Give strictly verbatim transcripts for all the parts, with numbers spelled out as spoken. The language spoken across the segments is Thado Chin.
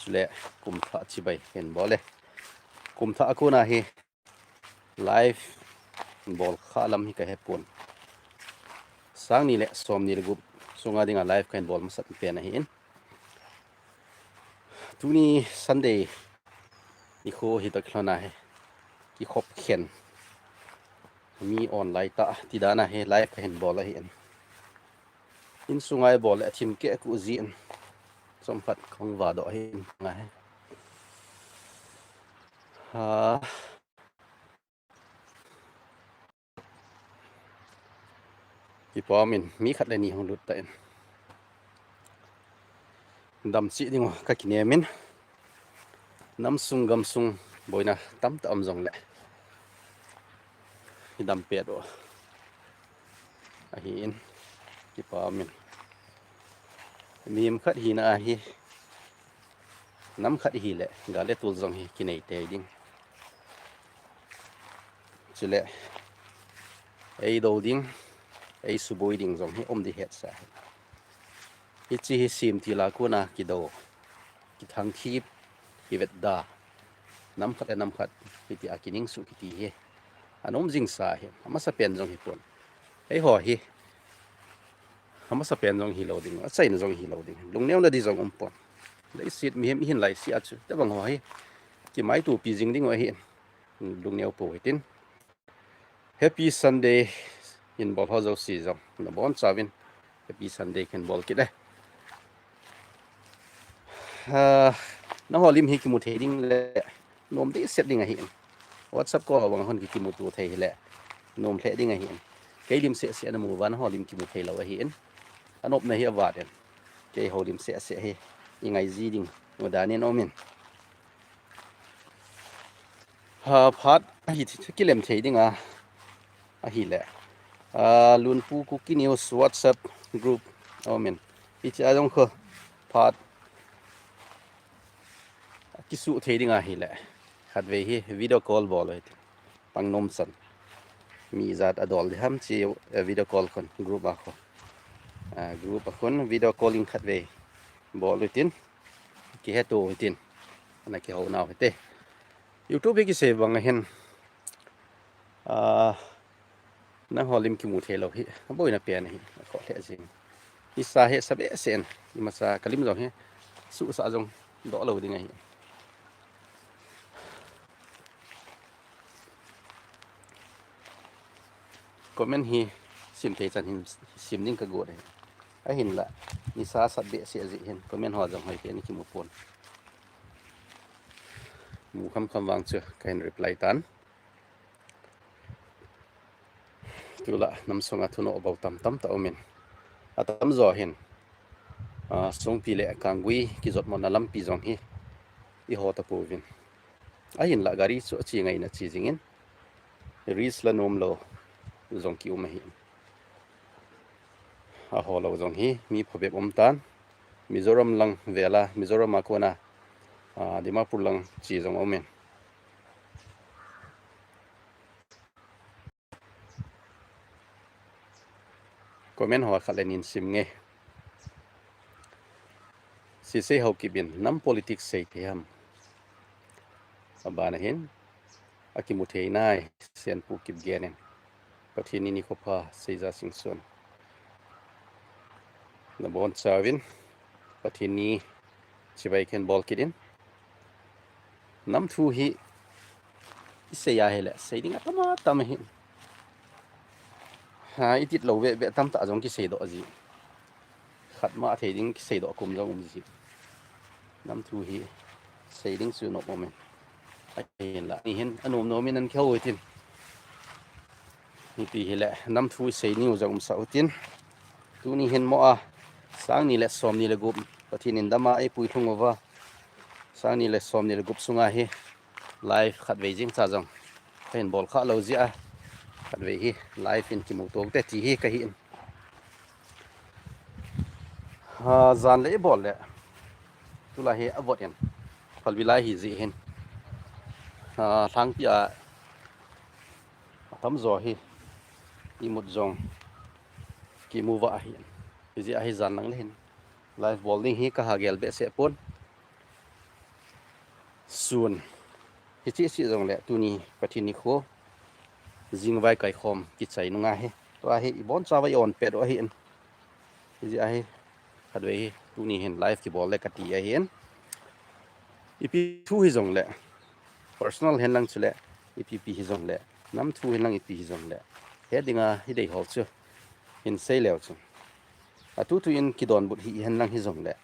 chule kum thah chibai hin bol e. Kum thah a kona hi live bol kha lam hi ka hepon. Sang ni le som ni le gup sunga dinga live ka hin bol masat pen ahi in. Tuni Sunday nikho hi toh kilhon a hi kikhop khen mi online ta ti dan a hi live ka hin bol ahi in. Insunga i bol le a thim keh ku ji in. Chomkhat kong va doh ahi in nga hi. Ha. Kipom in mi khat le ni hung lut ta in. Dam chih ding u ka kinem in. Nam sung gam sung boina tamtah um jong le i dam pet u ahi in. Kipom in. Mihem khat hina ahi. Nam khat hi le gal le tol jong hi kinei tei ding. Chule ei do ding, ei suboi ding jong hi um di het sa hi. Hichi hi sim ti la kona kido, kithang thip, kivet da. Nam khat le nam khat hiti a kining su kiti hi. Anom jing sa hi, amasa pen jong hi pon. Ei ho hi. Amasa pen jong hi lo ding, achaina jong hi lo ding. Lungneo na di jong um pon. Leiset mihem i hin lai si a chu. Te bang ho hi. Kimai tu pi jing ding u ahi. Lungneo po hitin. Happy Sunday in bol ho jouse jong. Na bon chauvin. Happy Sunday kin bol kit e. Ah, na ho lim hi kimu thei ding le. Nom dehset ding ahi. WhatsApp call vang hon ki kimu tu thei hi le. Nom lheh ding ahi. Kei lim seh seh na mu van ho lim kimu thei lo ahi. Anop na hi avat in. Kei ho lim seh seh hi. I ngai ji ding. Mu dan in om in. Ha, phat ahi thi-, kilem thei ding a, ahi le. Ah, Lunpu Kuki News WhatsApp group. Amen. Hichi a jong kho phat kisu thei ding ahi le. Khatvei hi video call bol u hiti. Pang nom chan. Mi jat a dol di ham chi, eh, video call khun group a kho. Ah, group a khun video calling khatvei bol u tin. Kihe tu hitin. Ana kiho nau hite. YouTube hi kisei vang ahin. Ah, nang ho lim kimu thei lo hi. Aboina pen hi. Kho lheh jing. Isa hi sa behseh in. Ima sa ka lim jong hi. Su sa jong doh lo ding ahi. Comment hi sim thei chan hin sim ding ka got e. Ahinla, nisa sat behseh jeh hin comment ho jong hoi te ni kimu pon. Mu kham kham vang chu ka hin reply tan. Tula nam sunga thunoh bou tam tam tah um in. Atam jo hin. Ah, Songpi le Kanggui kijot mona lampi jong hi. I ho ta pouvin. Ahinla gari chu achi ngai na chi jing in. Risk la nom lo jong ki um ahi. A ho lo jong hi mi phabep um tan. Mizoram lang vela, Mizoram a kona, ah, Dimapur lang chi jong um in. Comment ho khat le nin sim nge. Sisei Haokip in nam politics sei thei ham. Abana hin. Akimu thei nai, Sianpu Kipgen in. Pathen ni nikho pha, Seija Singson. Na bon chauvin, Pathen ni chibai khen bol kit in. Nam thu hi, i sei a hile, sei ding atam atam ahi. Ha, i tit lo ve ve tam tah jong kisei doh ji. Khat ma thei ding kisei doh kum jong um ji. Nam thu hi sei ding chu nop um in. Ahinla, ni hin anom nom in an kihou hitin. Nipi hile, nam thu sei ni u jong um sa utin. Tuni hin mo a, sang ni le som ni le gup, Pathen in dam a eipui lhung uva. Sang ni le som ni le gup sunga hi. Live khatvei jing cha jong. Ka hin bol kha lo jia. Khatvei hi live in kimu tong te ti hi ka hi in. Ha, jan le i bol le. Tula hi a vot in. Phalbi lai hi ji hin. Ha, thang pi a. Atam jo hi. I mut jong. Kimu va hi. Hi ji a hi jan lang le hin. Live bol ding hi ka ha gel behseh pon. sun. Hiche seh jongle tuni Pathen nikho jingvai kaikhom kichai nunga hi, tua hi ibon chauva i-on pet u ahin. Hijeh a hi khatvei hi tuni hin live kibol le kati ahin. Ipi thu hijongle, personal henlang chule ipi pi hijongle, nam thu henlang ipi hijongle, het dinga hidei ho chu hin sei leu chun, atutu in kidonbut hi henlang hijongle,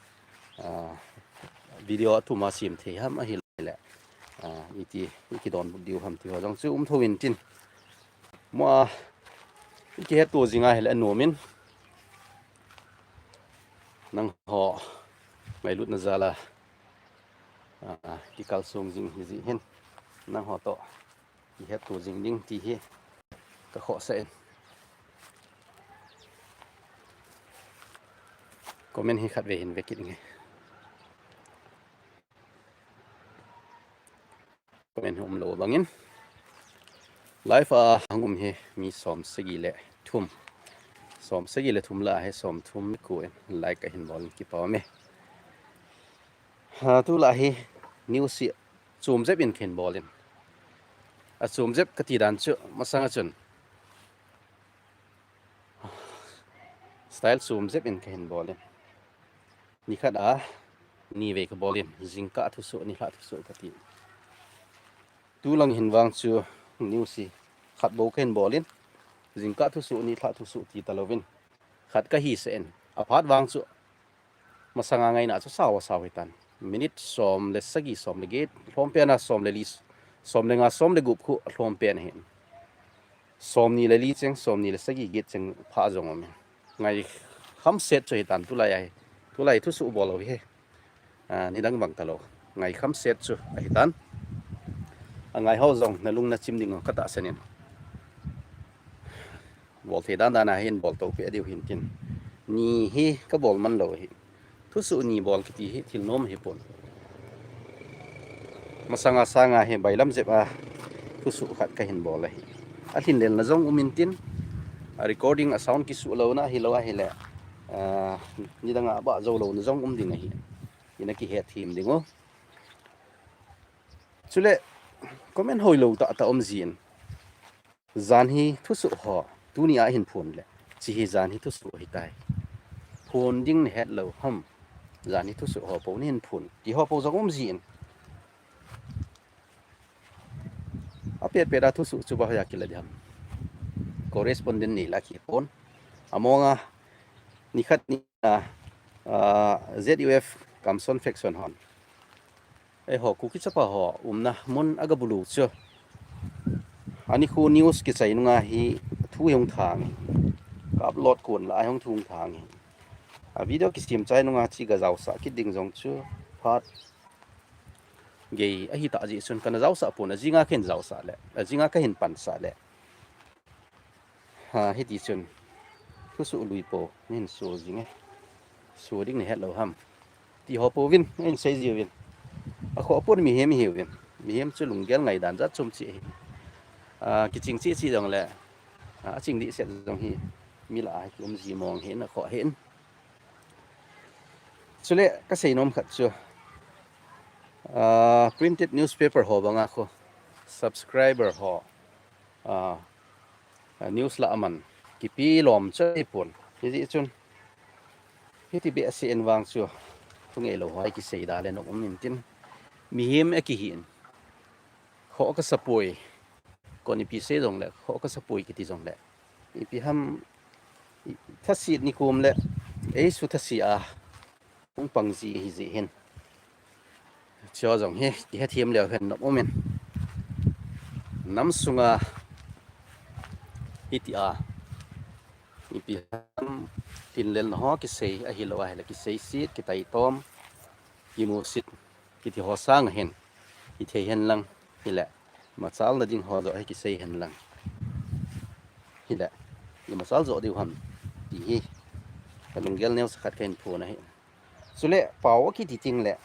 video athum a sem thei ham ahile, iti ikidonbut diu ham ti ho jong chu um thou intin, mo a ikihetto jinga hile anomin, nangho ngailutna jal a kikalsong jing hijeh hin, nangho toh kihetto jing ding ti hi kakhohsah in. Comment hi khatvei hin ve kit inge. Comment hi umlou bangin, live a hung um hi mi somsagi le thum, somsagi le thum lah a hi somthum le ko in like ahin bol in kipa ume. Tulai hi news hi chom jep in kahin bol in, achom jep kati dan chu masanga chun style chom jep in kahin bol in, nikhat a nivei kabol in, jingkah thusoh, nilhah thusoh kati. Tulang hin vang chu news hi khat bou kahin bol in, jingkah thusoh, nilhah thusoh ti talouvin, khat kahisah in, aphat vang chu masanga ngaina chu sao asao hitan, minute som le sagi, som le get lhompen a, som le li, som le nga, som le gup khu alhompen ahin, somni le li cheng, somni le sagi, get cheng pha jong umin, ngai khamset chu hitan tulai ahi. Tulai thusoh bol lou hi nidang bang talou, ngai khamset chu ahitan. Angai ho jong nalung nachim ding u katahsan in, bol thei dan dan a hin bol toupeh diu hin tin, ni hi kabol man lou ahi. Thusoh ni bol kiti hi thil nom ahipon, masanga sanga hi bailam jep a thusoh khat kahin bol ahi. Alhinlelna jong um intin, a recording a sound kisuh louna ahilou ahile, nidang a bah jou louna jong um ding ahi. Ina kihetthem ding u. Chule comment hoilou tahtah um jin, jan hi thusoh ho tuni a hin phon le, hiche hi jan hi thusoh ahitai, phon ding nahet lou ham, jan hi thusoh ho pou nahin phon ti ho pou jong um jin, apetpet a thusoh chu vahoiya kila ding ham, correspondent neila kipon, amonga nikhat ni a, ZUF Kamson faction hon, eiho Kuki chapa ho umna mun agabulu chu, anikho news kichai nunga hi thu hi hung thang, ka upload kon lah a hi hung thu hung thang hi, a video kisem chai nunga hiche gajaosah kit ding jong chu phat gei ahitah jeh chun kana jaosah pon, ajinga kahin jaosah le, ajinga kahin pansah le, hitichun thusoh lui pou nahin so jinge, so ding nahet lou ham ti ho pouvin nahin sei jiuvin, akhoh pon mihem ihiuvin, mihem chu lunggel ngaidan jat chom cheh ahi. Kiching cheh cheh jongle, aching dehset jong hi mi lah a kium ji mong hin, akhoh hin. Chule kasei nom khat chu, printed newspaper ho banga khu subscriber ho, news lah a man kipe lom chu ahipon, hijeh chun hiti behseh in vang chu thungeilou ho kisei da le nom um intin, mihem akihin, khoh kasapoi, kon ipi sei jongle khoh kasapoi kiti jongle, ipi ham, thaset nikum le eisu thaset a hung pang ji ahijeh hin, hicheho jong hi kihethem leu hen nom umin, nam sunga hitia ipi ham, lhinlelna ho kisei ahilou ahile kiseiset, kitaitom, kimusit kiti ho sanga hin hithei henlang, hile machalna ding ho joh hi kisei henlang, hile imachal joh diu ham ti hi kalunggel neocha khat kahin phon ahi. Chule pao akiti tengle,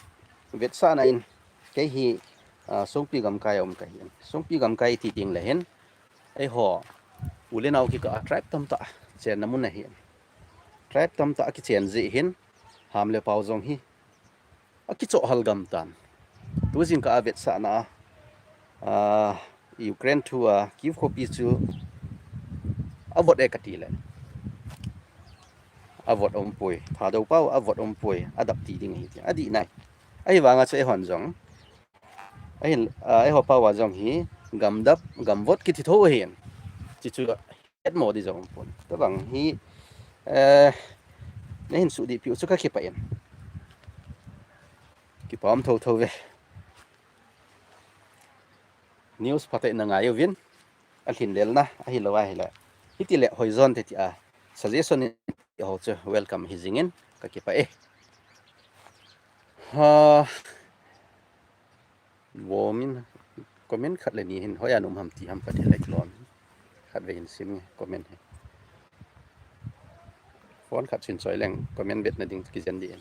vetsahna in, kei hi Songpi gamkai a um kahin, Songpi gamkai iti tengle hin, eiho u le nao kikah a tribe tamtah chenna mun ahin, tribe tamtah akichen jeh hin, ham le pao jong hi akichoh hal gam tan, Tu jingkah a vetsahna a, ah, Ukraine thu a Kyiv khopi chu a vot e kati le, a vot umpoi, Thadou pau a vot umpoi, a dap ti ding ahi ti a dih nai. Ahivanga chu eihon jong, ahin, ah, eiho pau a jong hi gam dap, gam vot kiti tho ahin. Chi chu hetmo di jong umpon. Tabang hi, eh, nahin sudih piu chu kakipah in. Kipah um thotho ve. News phatah in na ngai uvin, alhin lelna ahilou ahile, hiti le hoijon te ti a suggestion in ho chu welcome hi jingin, kakipah e. Ha, Vomin comment khat le ni hin hoiya na um ham ti ham khat hin like lon. Khat ve hin sim comment hi. Phone khat chin choi leng comment bet na ding kijen di in.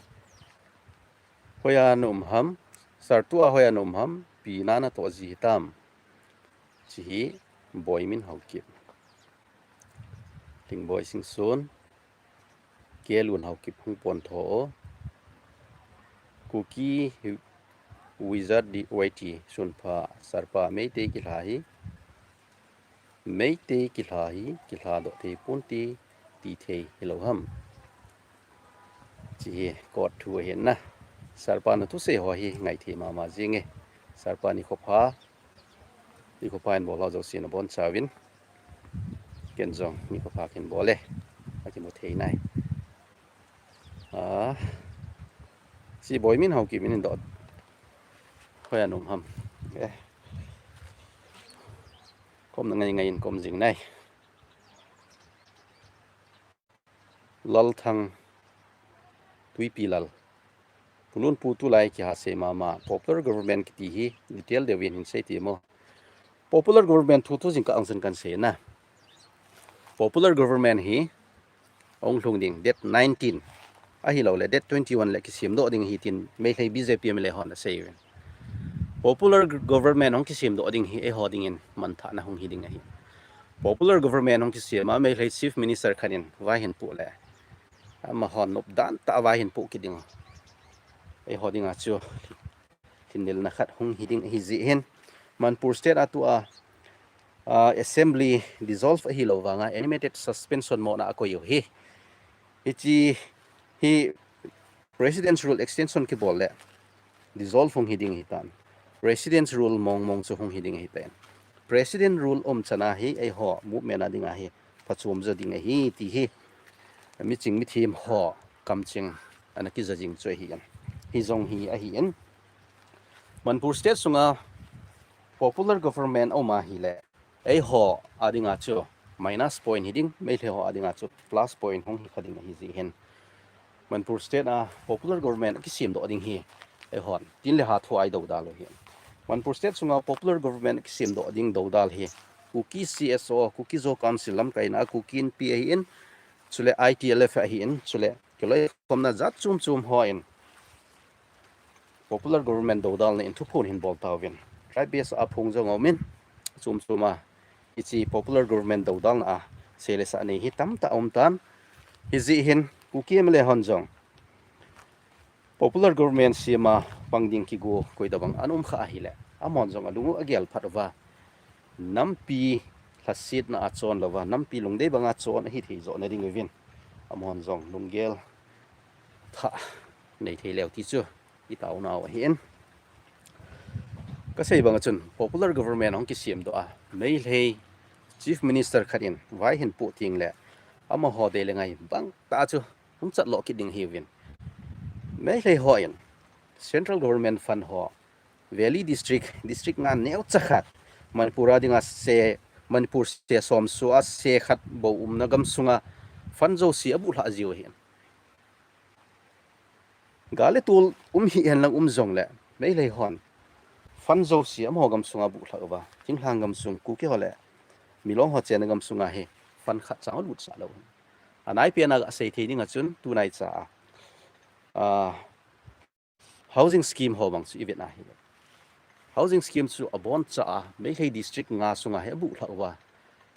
Hoiya na um ham, Sir tua hoiya na um ham, pi na na to ji hitam. Chi hi Boimin Haokip. Lingboi Singson, Kelun Haokip hung pon tho. Kuki Wizard di Y T sunpha Sarpa Meitei kilha hi. Meitei kilha hi, kilha doh thei pon ti, ti thei hilou ham. Chi hi kot thu ahin na. Sarpa na thusei ho hi ngaithei mama jinge. Sarpa nikho pha. Nikho pha in bol ho jouse na bonchauvin. Ken jong nikho pha kin bol e. Akimu thei nai. Ah. Chi Boimin Haokip in dot. Hoiya na um ham. Eh. Kom na ngai ngai in kom jing nai. Lalthang Tuipi Lal. Pulun pu tulai kiha sei mama. Popular government kiti hi detail deuh in hin sei ti mo. Popular government thu tu jingkah a jong kan sei na. Popular government hi ahung lhung ding date nineteen. Ahilou le date twenty-one le kisem doh ding ahi tin Meitei B J P M L A hon asei uvin. Popular g-, government hung kisem doh ding hi eiho dingin manthahna hung hi ding ahi. Popular government hung kisem a Meitei Chief Minister khat in vai hin pu le, amahon nop dan tah a vai hin pu kit ding. Eiho dinga chu lhinlelna khat hung hi ding ahi jeh hin. Manipur State a tua, ah, Assembly dissolve ahilou vanga animated suspension mona a koi u hi. Hichi hi President's Rule extension kibol le dissolve hung hi ding ahitan. President's Rule mong mong chu hung hi ding ahitan. President Rule um chana hi eiho movement a dinga hi phachom jo ding ahi ti hi miching mithem ho kamcheng ana kija jing chu ahi in. Hijong hi ahi in. Manipur State sunga popular government aum ahile, eiho a dinga chu minus point hi ding, Meitei ho a dinga chu plus point hung hi kha ding ahi jeh hin. Manipur State a popular government kisem doh ding hi eihon tin le ha thu a i dodal u hi. Manipur State sunga popular government kisem doh ding dodal hi Kuki C S O, Kuki Zo Council lamkaina a Kuki Inpi ahi in, chule I T L F ahi in, chule kiloi khomna jat chom chom ho in popular government dodal na in thuphon hin bol tauvin. Tribe base a phong jong aum in, chom chom a hichi popular government dodal na a seilesa nei hi tamtah aum tan. Hijeh hin Kuki M L A hon jong popular government sem a pang ding kigo koi tabang ana um kha ahile, amahon jong alung u agel phat uva, nampi lhasetna a chon louva, nampi lungdei banga chon ahi thei jo na ding uvin, amahon jong lunggel thah nei thei leu ti chu i taona u ahi in. Kasei banga chun popular government hung kisem doh a, Meitei Chief Minister khat in vai hin pu ting le, amaho dei le ngai bang tah chu hung chat lo kit ding ahiuvin. Meitei ho in Central Government fund ho, Valley District, District nga neocha khat, Manipur a dinga se, Manipur se som sua se khat bou umna gamsunga fund jouse abuh lhah jiu ahi. Gal le tol um hihen lang um jongle, Meitei hon fund jouse amaho gamsunga buh lhah uva, thinglhang gamsung Kuki ho le Milong ho chenna gamsunga hi fund khat chang alutsah lou. Anaipen a gasei thei dinga chun tunaicha a, ah, housing scheme ho bang chu i vet na hile, housing scheme chu aboncha a Meitei district nga sunga hi abuh lhah uva,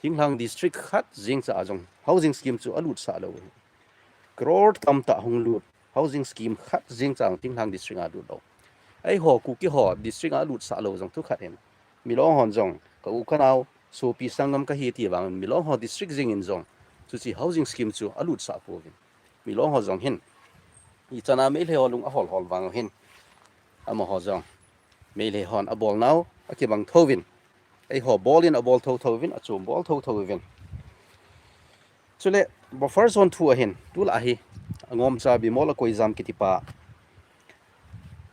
thinglhang district khat jeng cha a jong housing scheme chu alutsah lou. Crore tamtah hung lut, housing scheme khat jeng cha a jong thinglhang district a lut lou. Eiho Kuki ho district a alutsah lou jong thu khat hin. Milong hon jong ka u ka nao, sopi sanggam kahi ti vang, Milong ho district jing in jong chuche housing scheme chu alutsah pouvin. Milong ho jong hin, ichan a Meitei ho lung ahol hol vang hin, amaho jong Meitei hon abol nau akibang thouvin, eiho bol in abol tho thouvin, achom bol tho thouvin. Chule buffer zone thu ahin, tulai hi angomcha Bimol Akoijam kitipa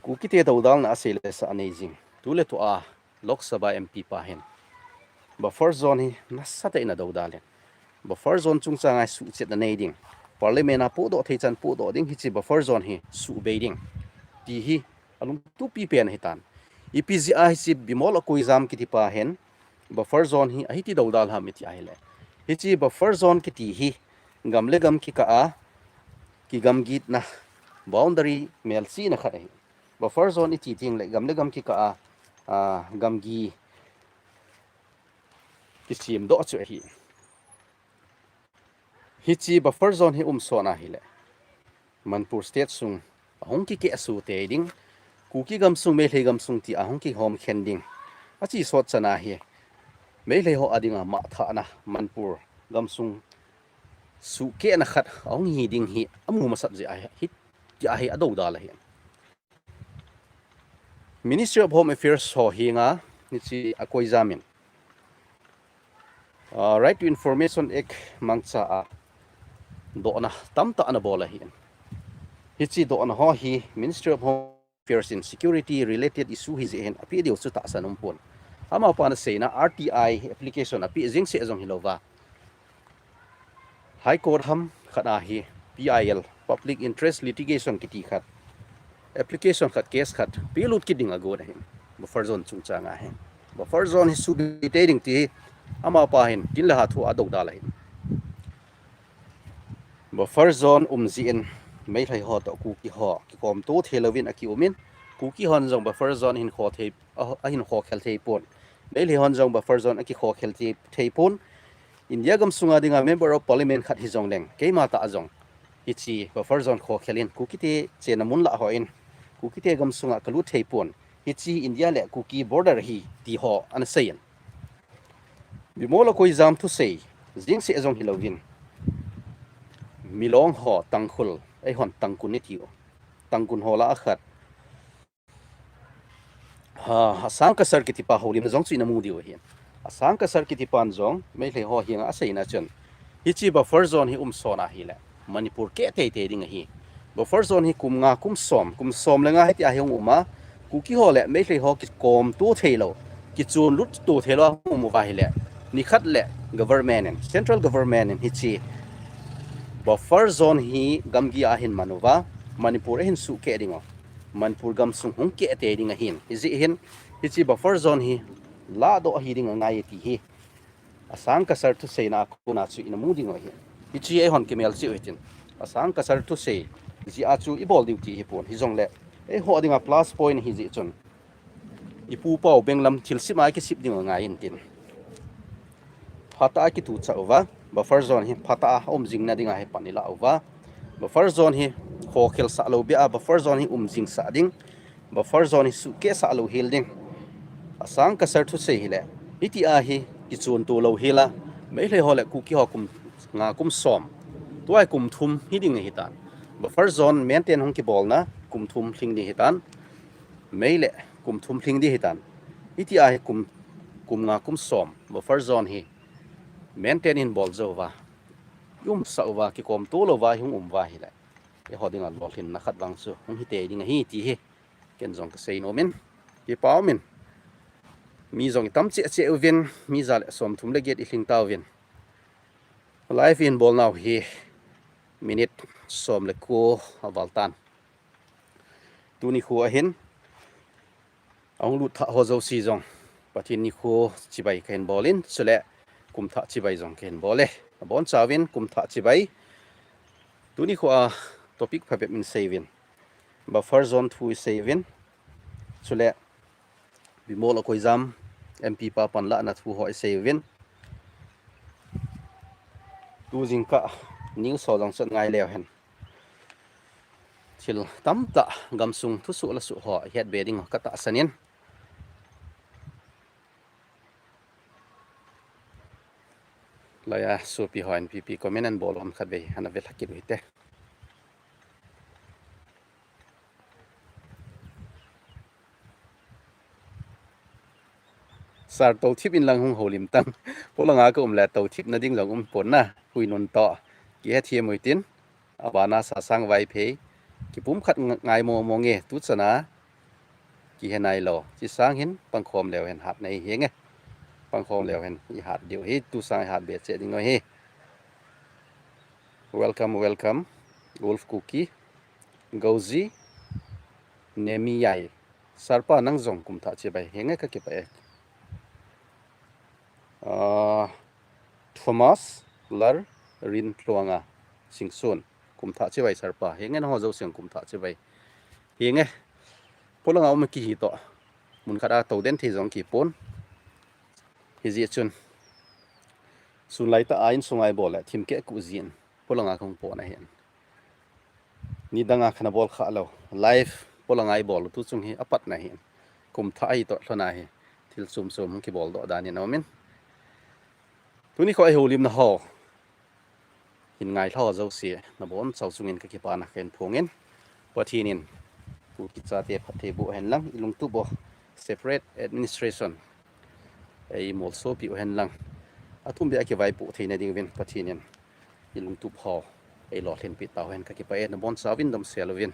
Kukite doudalna asei le sa anei jing, tule tua Lok Sabha M P pa hin buffer zone hi nasatah in adoudal in, buffer zone chungchang a hi suhchetna nei ding, Parliament a pohdoh thei chan pohdoh ding, hiche buffer zone hi suhbei ding, ti hi alungtupi pen ahitan. Ipi jeh a hiche Bimol Akoijam kitipa hin buffer zone hi ahiti doudal ham iti ahile, hiche buffer zone kiti hi gam le gam kikah a kigamgitna, boundary melchihna khat ahi. Buffer zone iti teng le gam le gam kikah a, a, gamgi kisemdoh chu ahi. Hiche buffer zone hi umsot ahile, Manipur state sung ahung kikehsuh tei ding, Kuki gamsung, Meitei gamsung ti ahung kihom khen ding. Ache sot chan a hi Meitei ho a dinga mangthahna, Manipur gamsung suhkehna khat ahung hi ding hi amu masat jeh ahi, hitia hi adoudal ahi. Ministry of Home Affairs ho henga hiche Akoijam in, ah, Right to Information Act mangcha a dohna tamtah ana bol ahi. Hiche dohna ho hi Ministry of Home Affairs in security related issue hijeh hin apeh diu chu tahsan umpon. Amapan aseina R T I application apeh jing seh jong hilouva, High Court ham khat a hi P I L, Public Interest Litigation kiti khat, application khat, case khat pelut kit ding agot ahin, buffer zone chungchang a hin. Buffer zone hi suhbei tei ding ti hi amapa hin tin le ha thu adoudal ahin. Buffer zone um jeh in Meitei ho toh Kuki ho kikomto thei louvin akium in, Kuki hon jong buffer zone ahin kho thei, a, ahin khokhel thei pon. Meitei hon jong buffer zone akikhokhel thei, thei pon. India gamsunga dinga Member of Parliament khat hijongleng, keima tah jong hiche buffer zone khokhel in Kukite chenna mun lah hon, Kukite gamsunga kalut thei pon. Hiche India le Kuki border ahi ti ho ana sei in. Bimol Akoijam thusei jing seh jong hilouvin, Milong ho Tangkhul, eihon Tangkhul iti u, Tangkhul ho lah a khat, ha, Asang Kasar kitipa houlimna jong chu ina mu diu ahi. Asang Kasar kitipan jong Meitei ho henga aseina chun, hiche buffer zone hi umsot ahile Manipur keh teitei ding ahi. Buffer zone hi kum nga, kum som, kum som le nga hitia hi hung um a, Kuki ho le Meitei ho kikomto thei lou, kichonlut to thei lou a hung um uva ahile, nikhat le government in, central government in hiche buffer zone hi gamgi a ahin man uva, Manipur ahin suhkeh ding u, Manipur gamsung hung keh tei ding ahin. Hijeh hin hiche buffer zone hi lahdoh ahi ding angai ti hi Asang Kasar thuseina a kona chu ina mu diu ahi. Hiche eihon kimelchih u hitin, Asang Kasar thusei jeh a chu ibol diu ti hipon, hijongle eiho dinga plus point ahijeh chun, ipu pau benglam thilsip a kisip diu angai intin, phatah a kituchah uva, buffer zone hi phatah a um jingna dinga hi pan ilah uva, buffer zone hi khokhel sah lou beh a, buffer zone hi um jing sah ding, buffer zone hi suhkeh sah lou hel ding. Asang Kasar thusei hile, hitia hi kichonto lou hel a, Meitei ho le Kuki ho kum nga, kum som, tua hi kum thum hi ding ahitan. Buffer zone maintain hung kibolna kum thum lhing ding ahitan. Meitei le kum thum lhing ding ahitan. Hitia hi kum, kum nga, kum som buffer zone hi maintain in bol jou uva, umsah uva, kikomto lou uva hi hung um uva ahile, eiho dinga lolhinna khat vang chu hung hi tei ding ahi ti hi ken jong kasei nom in, kipa um in. Mi jong itam cheh cheh uvin, mi ja le somthum le get ilhing tauvin. Live in bolnau hi minute som le ko aval tan. Tuni kho ahin, ahung lut thah ho jouse jong, Pathen nikho chibai kahin bol in, chule kum thah chibai jong kahin bol e. Abonchauvin kum thah chibai. Tuni kho a topic phabep in isei uvin, buffer zone thu isei uvin, chule Bimol Akoijam M P pa panlahna thu ho isei uvin. Tu jingkah news ho jong chu ngai leu hen. thil tamtah gamsung thusoh lasuh ho ihet be ding katahsan in. Laiya sopi hon pipi comment an bol hon khatvei ana ve lhakit u hite. Sir, tothip in lang hung houlim tang. Polanga ka um le tothip na ding jong um pon na. Hui nun to. Kihethem u hitin. Abana Sasang Vaiphei. Kipumkhat ngai mo mo nge. Tu chana. Kihe nailou. Chi sang hin pangkhom leu hen hat nei hi nge. Pangkhom leu hen ihat diu hi. Tu sang ihat be che ding u hi. Welcome, welcome. Wolf Kuki. Gauzi. Nemi Yai. Sir pa nang jong kum thah chibai. Hi nge kakipah e. Ah, Thomas Lar Rin Tluanga Singsun. Kum thah chibai Sir pa. Hi nge nangho jouse kum thah chibai. Hi nge. Polanga um kihi to. Mun khat a tou den thei jong kipon. Hijeh chun. Sun lai tah a insunga ibol le thim keh kuh jin. Polanga kong pon ahin. Nidanga kana bol kha lou. Live polanga ibol tu chung hi apatna hin. Kum thah ahi to lhona hi. Thil chom chom hung kibol doh dan in aumin. Tuni kho ihoulimna ho. Hin ngai lhau jouse. Nabon chau chungin kakipana kahin phongin. Pathen in. Kuki chate phatthei boh hen lang. Ilungtup u. Separate administration. Eimolsopi u hen lang. Athum beh a kivaipoh theina ding uvin Pathen in. Ilungtup ho. Eilolhinpi tau hen kakipah e nabon chauvin damsel uvin.